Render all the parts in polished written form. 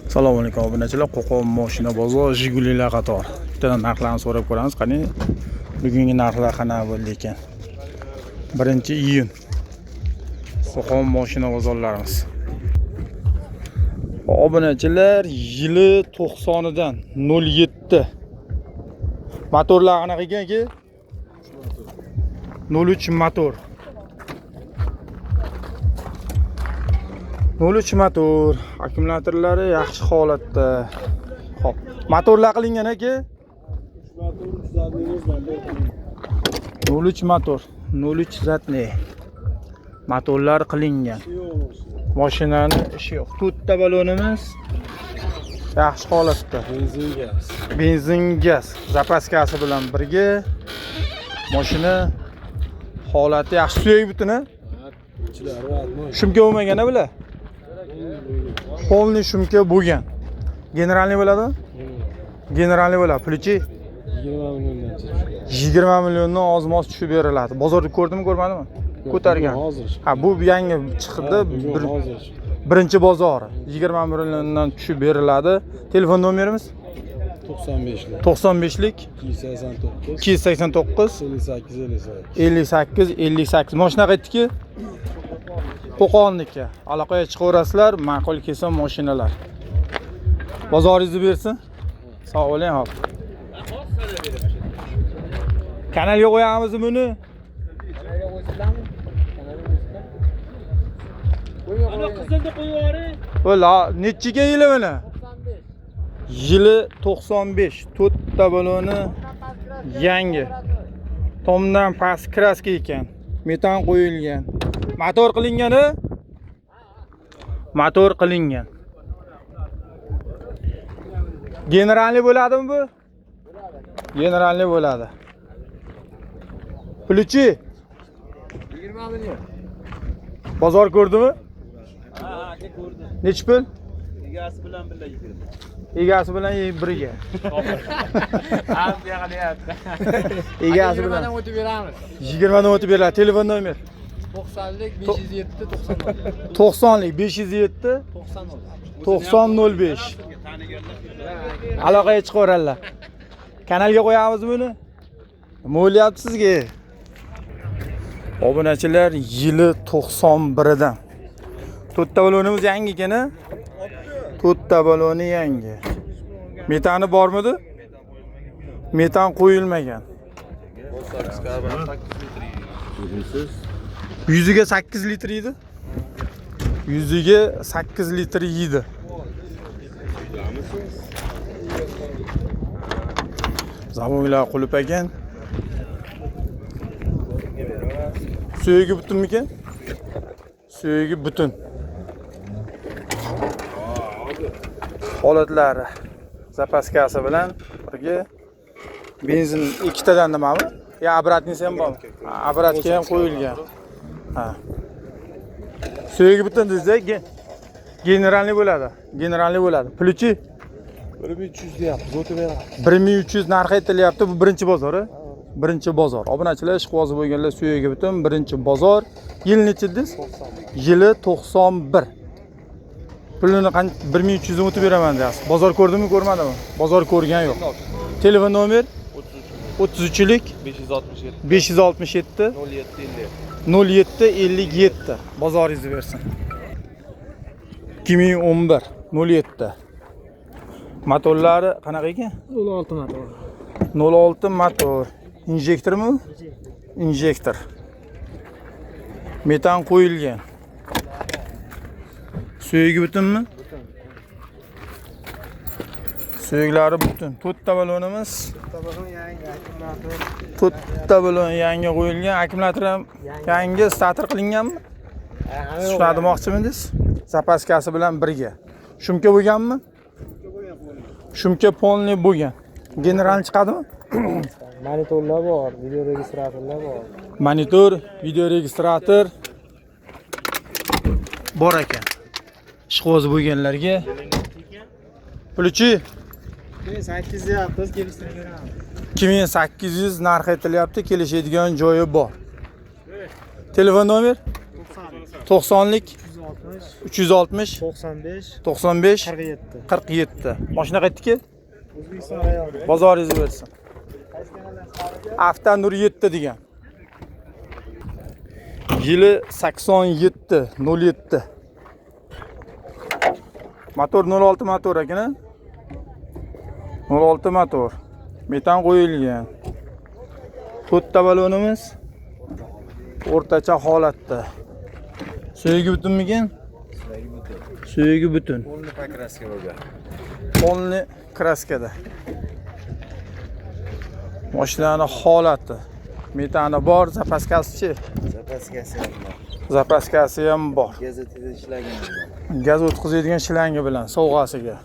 Assalomu alaykum obunachilar. Qo'qon moshina bozor Jigulilar qator. Bittadan narxlarni so'rab ko'ramiz. Qani bugungi narxlar qanaqa bo'ldi ekan? 1-iyun. Qo'qon moshina bozorlarimiz. Obunachilar, yili 90-dan 07. Motorlar qanaqa ekan aka? 03 motor. 03 motor, akkumulyatorlari yaxshi holatda. Xo'p, motorlar qilingan aka? 03 motor, 03 zatni. Motorlar qilingan. Mashinani ishi yo'q. To'rtta balonimiz yaxshi holatda. Benzin, gaz. Benzin, gaz zapaskasi bilan birga mashina holati yaxshi, suyak butun. Ichilari родной. Shumka bo'lmagan a bular? Полный shumka bo'lgan. Generalniy bo'ladimi? Generalniy bo'ladi. Puli-chi? 20 milliondan chiqdi. 20 milliondan oz-moz tushib beriladi. Bozorda ko'rdimi, ko'rmadimi? Ko'targan. Hozir. Ha, bu yangi chiqdi. Bugun hozir chiqdi. Birinchi bozori. 20 milliondan tushib beriladi. Telefon nomerimiz 95lik, 95lik 289, 289 58 58. 58 58. Mashina qaytdiki? Qo'qonniki. Aloqaga chiqaverasizlar, ma'qul kelsa mashinalar. Bozoringizni bersin. Sog' bo'ling, hop. Kanalga qo'yamizmi buni? Ana qizilni qo'yib yuboring. O'la, nechiga yili buni? Yili 95. To'rtta baloni yangi. Tomdan past kraska ekan. Metan qo'yilgan. Motor qilingan, a? Motor qilingan. Generalniy bo'ladimi bu? Generalniy bo'ladi. Puli-chi? 20 million. Bozor ko'rdimi? Ha, aka ko'rdim. Nechi pul? Egasi bilan birga 20. Egasi bilan birga. Ha, bu yoqqa deyapti. Egasi bilan o'tib beramiz. 20 dan o'tib beriladi. Telefon nomer 90lik 507 90 90lik 507 90 90 05. Aloqaga chiqaveradilar. Kanalga qo'yamiz buni. Nima o'lyapti sizga? Obunachilar, yili 91 dan. To'rtta balonimiz yangi ekan, a? To'rtta baloni yangi. Metani bormidi? Metan qo'yilmagan. Yuziga 8 litr yeydi. Yuziga 8 litr yeydi. Zamoylar qulib ekan. Suyagi butunmikan? Suyagi butun. Holatlari zapaskasi bilan birga benzin ikkitadan nimami? Ya обратныйsi ham bormi? Ha, обратка ham qo'yilgan. Ha. Suyagi butun desa, generalniy bo'ladi. Generalniy bo'ladi. Puli-chi? 1300 deyapmiz, o'tib beramiz. 1300 narx aytilyapti. Bu birinchi bozor, a? Birinchi bozor. Obunachilar, ishqibozi bo'lganlar suyagi butun birinchi bozor. Yil nechi dedingiz? Yili 91. Pulini 1300 dan o'tib beraman deyapsiz. Bozor ko'rdimi, ko'rmadimi? Bozor ko'rgan yo'q. Telefon nomer 33lik 567 567 07 50. 07 57. Bozoringizni bersin. 2011 07. Motorlari qanaqa ekan? 06 motor. 06 motor. Injektormi? Injektor. Metan qo'yilgan. Suyagi butunmi? Suyaklari butun. To'rtta balonimiz. To'rtta balon yangi qo'yilgan. Akkumulyator ham yangi, starter qilinganmi? Shuni demoqchimidingiz? Zapaskasi bilan birga. Shumka bo'lganmi? Shumka polniy bo'lgan. General chiqadimi? Monitorlar bor, video registratorlar bor. Monitor, video registrator bor ekan. Ishqibozi bo'lganlarga. Puli-chi? 800 deyapmiz, kelishtirib beramiz. 2800 narx aytilyapti, kelishadigan joyi bor. Telefon nomer 90lik 360 360 95 95 47. 47. Mashina qaytdiki? O'zbekiston rayoni. Bozoringiz bersin. Avto Nur 7 degan. Yili 87 07. Motor 06 motor ekan. A? 06 motor. Metan qo'yilgan. To'rtta balonimiz o'rtacha holatda. Suyagi butunmikan? Suyagi butun. Полный покраска bo'lgan. Полный краска da. Mashinani holati. Metani bor, запаска sichi? Запаска si ham bor. Запаска si ham bor. Gazetada ishlagan bor. Gaz o'tkazadigan shlangi bilan sovg'asiga.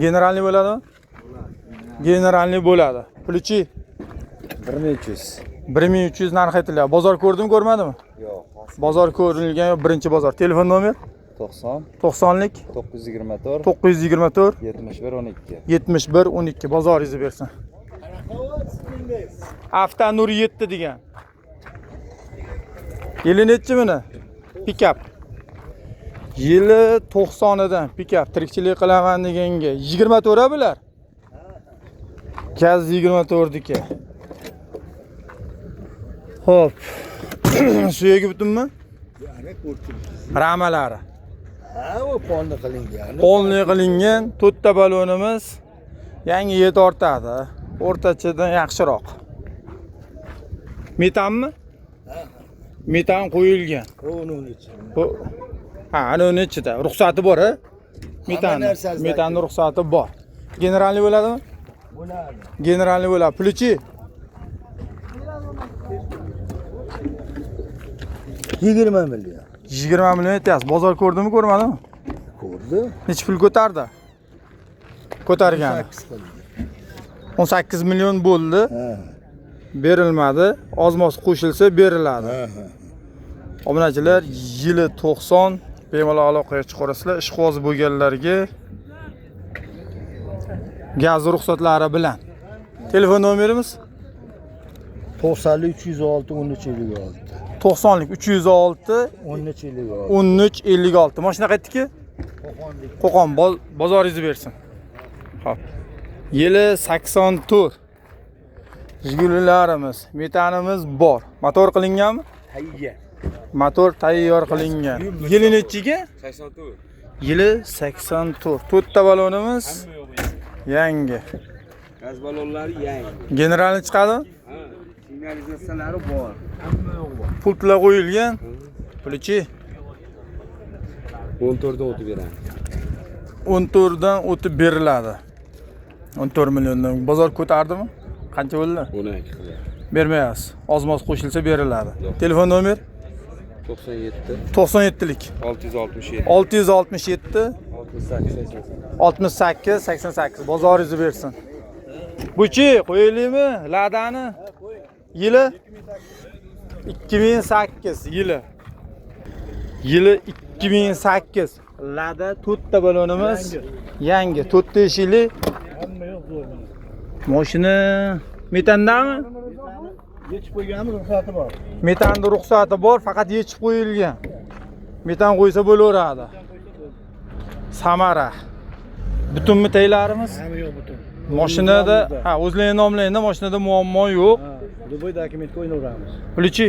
Генеральный bo'ladimi? Генеральный bo'ladi. Puli-chi? 1300. 1300 narx aytilyapti. Bozor ko'rdimi, ko'rmadimi? Yo'q. Bozor ko'rilgan yo'q, birinchi bozor. Telefon nomer 90 90lik 924 924 71 12. 71 12. Bozoringizni bersin. Avto Nur 7 degan. Yili nechi buni? Pikap. Yili 90 idan pikap. Tirikchilik qilaman deganga 24 bular. Gaz 24 diki. Xo'p. Suyagi butunmi? Ramalari. Ha, u полный qilingan. Полный qilingan to'rtta balonimiz yangi yet ortadi. O'rtachadan yaxshiroq. Metanmi? Metan qo'yilgan. Uni ichida. Bu ha, ana uni ichida ruxsati bor, a? Metanni, narsasi metanni ruxsati bor. Генеральный bo'ladimi? Bo'ladi. Генеральный bo'ladi. Puli-chi? 20 million. 20 million aytyapsiz. Bozor ko'rdimi, ko'rmadimi? Ko'rdi. Necha pul ko'tardi? Ko'targani. 8 qildi. 18 million bo'ldi. Ha. Berilmadi. Oz-moz qo'shilsa beriladi. Ha, ha. Obunachilar, yili 90, bemalol aloqaga chiqarasizlar. Ishqiboz bo'lganlarga gaz ruxsatlari bilan. Telefon nomerimiz 90 306 13 56. 90 306 13 56. 13 56. Mashina qaytdiki? Qo'qon bozoringizni bersin. Xo'p. Yili 84. Jigulilarimiz, metanimiz bor. Motor qilinganmi? Tayyor. Motor tayyor qilingan. Yili nechiga? 84. Yili 84. To'rtta balonimiz yangi. Gaz ballonlari yangi. Генеральный chiqadi? Ha, signalizatsiyalari bor. Pultlar qo'yilgan. Puli-chi? 14 dan o'tib beradi. 14 dan o'tib beriladi. 14 milliondan. Bozor ko'tardimi? Qancha bo'ldi? 12 qilyapti. Bermayapsiz. Oz-moz qo'shilsa beriladi. Telefon nomer 97 97lik 667 667 68 88. 68 88. Bozoringizni bersin. Buchi qo'yaylikmi? Ladani? Yili 2008 yili. Yili 2008. Lada to'rtta balonimiz yangi, to'rtta eshikli. Mashina metandami? Yechib qo'yganmiz, ruxsati bor. Metanni ruxsati bor, faqat yechib qo'yilgan. Metan qo'ysa bo'laveradi. Samara. Butunmi taylarimiz? Hamma yo'q, butun. Mashinada, ha, o'zlaring nomlaringda mashinada muammo yo'q. Ha, любой dokumentga o'ynaveramiz. Puli-chi?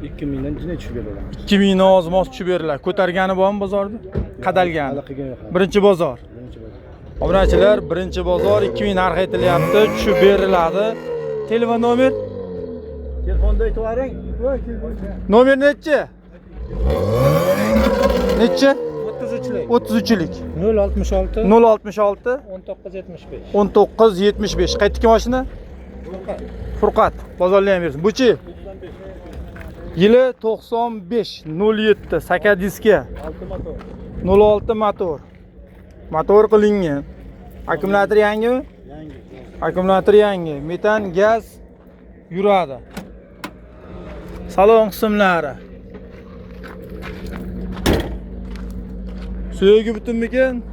2000 dan jina tushib beraveramiz. 2000 dan oz moz tushib beriladi. Ko'targani bormi bozorda? Qadalgani. Hali qilgan yo'q. Birinchi bozor. Birinchi bozor. Obunachilar, birinchi bozor 2000 narx aytilyapti, tushib beriladi. Telefon nomer? Telefonda aytib yuboring. Nomer nechi? Nechi? 33lik. 33lik. 066 066 19 75. 19 75. Qaytdiki mashina? Furqat. Bozorlar ham bersin. Buchi? Yili 95 07 saka diska. 6 motor. 06 motor. Motor qilingan. Akkumulyator yangimi? Yangi. Akkumulyator yangi. Metan, gaz yuradi. Salon qismlari. Suyagi butunmikan?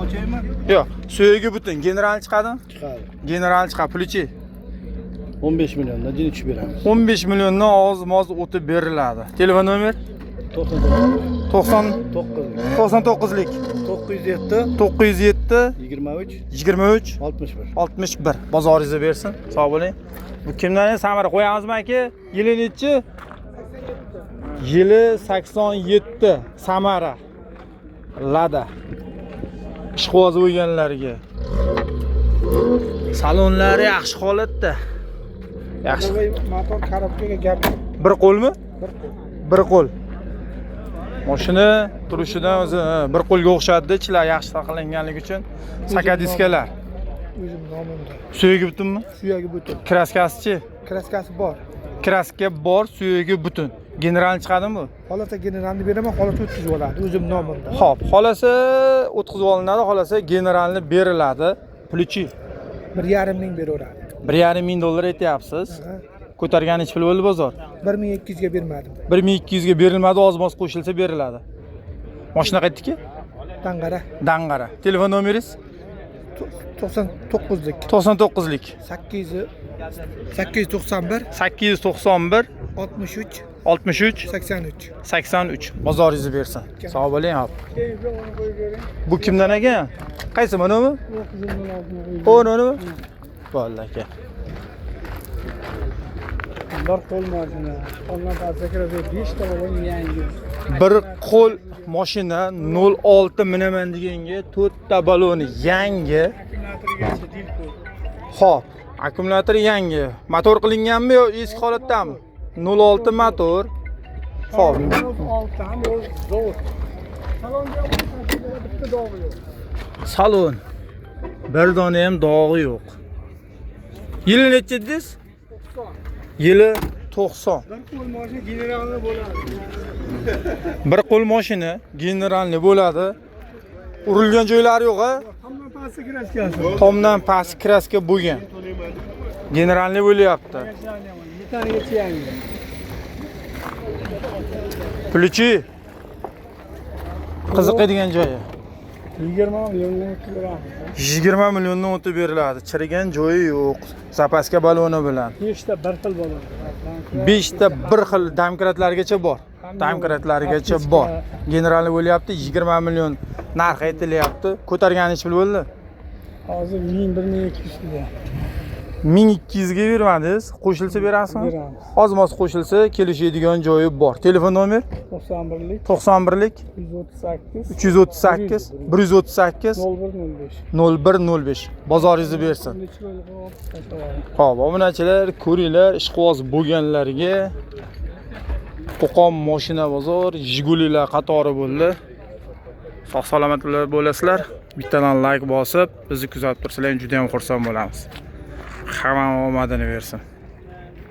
Ochaymi? Yo'q, suyagi butun. General chiqadimi? Chiqadi. General chiqadi. Puli-chi? 15 milliondan jina tushib beramiz. 15 milliondan oz moz o'tib beriladi. Telefon nomer? 90 99lik. 907 907 23 23 61. 61. Bozoringizni bersin. Sog' bo'ling. Bu kimdan Samara qo'yamizmi aka? Yili nechi? Yili 87. Samara. Lada. Ishqiboz bo'lganlarga. Salonlari yaxshi holatda. Yaxshi. Motor korobkaga gap. Bir qo'lmi? Bir qo'l. Mashina turishidan o'zi bir qo'lga o'xshadi, ichlar yaxshi saqlanganligi uchun sakadiskalar. O'zim nomimda. Suyagi butunmi? Suyagi butun. Kraskasichi? Kraskasi bor. Kraska bor, suyagi butun. General chiqadimi bu? Xolasa generalni beraman, xolasa o'tkazib oladi o'zim nomimda. Xo'p, xolasa o'tkazib olinadi, xolasa generalni beriladi. Pulichi 1,5 ming beraveradi. 1,5 ming dollar aytyapsiz. Ko'targan nechi pul bo'ldi bozor? 1200 ga bermadim. 1200 ga berilmadi, oz-moz qo'shilsa beriladi. Mashina qayerdiki? Dang'ara. Dang'ara. Telefon nomeringiz? 99lik. 99lik. 891 891 63 63 83. 83. Bozoringizni bersin. Sog' bo'ling, hop. Bu kimdan ekan? Qaysi manimi? O'nimi? Bo'ldi aka. Bir qo'l mashina. Ondan pastga kiradi 5 ta balon yangi. Bir qo'l mashina 06 minaman deganga 4 ta baloni yangi. Xo'p, akkumulyator yangi. Motor qilinganmi yo eski holatdami? 06 motor. Xo'p, 6 ham yo'q, zavod. Salonga bitta dog'i yo'q. Salon. Bir dona ham dog'i yo'q. Yili necha dedingiz? Yili 90. Bir qo'l mashina generalni bo'ladi. Bir qo'l mashina generalni bo'ladi. Urilgan joylari yo'q, a? Hamma pastga kraskasi. Tomdan past kraska bo'lgan. Generalni bo'lyapti. Metanigacha yangi. Pulichi qiziqadigan joyi. 20 milliondan o'tkazamiz. 20 milliondan o'tib beriladi. Chirigan joyi yo'q. Zapaska baloni bilan. 5 ta bir xil bo'ladi. 5 ta bir xil domkratlargacha bor. Domkratlargacha bor. Generalni bo'lyapti 20 million narx aytilyapti. Ko'targan nechi pul bo'ldi? Hozir 1000 1200 ga. 1200 ga bermadingiz. Qo'shilsa berasizmi? Beramiz. Oz-moz qo'shilsa kelishadigan joyi bor. Telefon nomer 91lik 91lik 338 338 138 0105. 0105. Bozoringizni bersin. Bunda chiroyli qilib tashlab. Xo'p, obunachilar, ko'ringlar, ishqiboz bo'lganlarga Qo'qon mashina bozor, Jigulilar qatori bo'ldi. Sog' salomat bo'lasizlar. Bittadan like bosib, bizni kuzatib tursalar juda ham xursand bo'lamiz. Hamma omadini bersin.